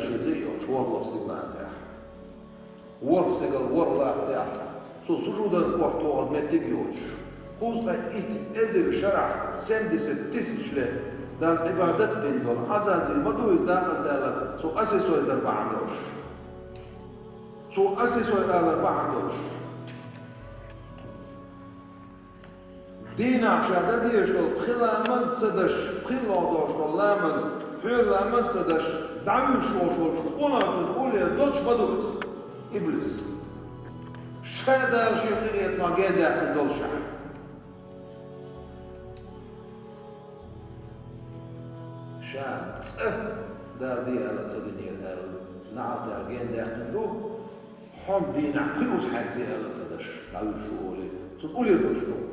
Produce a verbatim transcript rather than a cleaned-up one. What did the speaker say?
Шен зе йолчу ворхӀ стигалан тӀехь. ВорхӀ стигал ворхӀ латта тӀехь. Цо сужудан корта тохаза меттиг а йоцуш. Кхузткъе итт эзар шарахь, семьдесят тысяч лет, Далла Ӏибадат дина долу Ӏазазил ма ду иза декъаза даьлларг, цо ас и сой дар бахьана долуш. Цо ас и сой алар бахьана долуш. Дийнахь ша дан дезаш долу пхи ламаз ца даш, пхи ло долуш долу ламаз, пхьоьру ламаз ца даш, дӀавуьйш волуш волчу къонахчун уллера доцуш ма ду иза, иблис. Ша Дала шен къинхетамах гендаьккхина долушехь. Ша цкъа Дала де аьлла ца динера аьлла, неӀалт аьлла гендаьккхина ду, хьо дийнахь пхи уза хьайга де аьлла ца даш, дӀавуьйш ву олий, цунна уллера доцуш ду.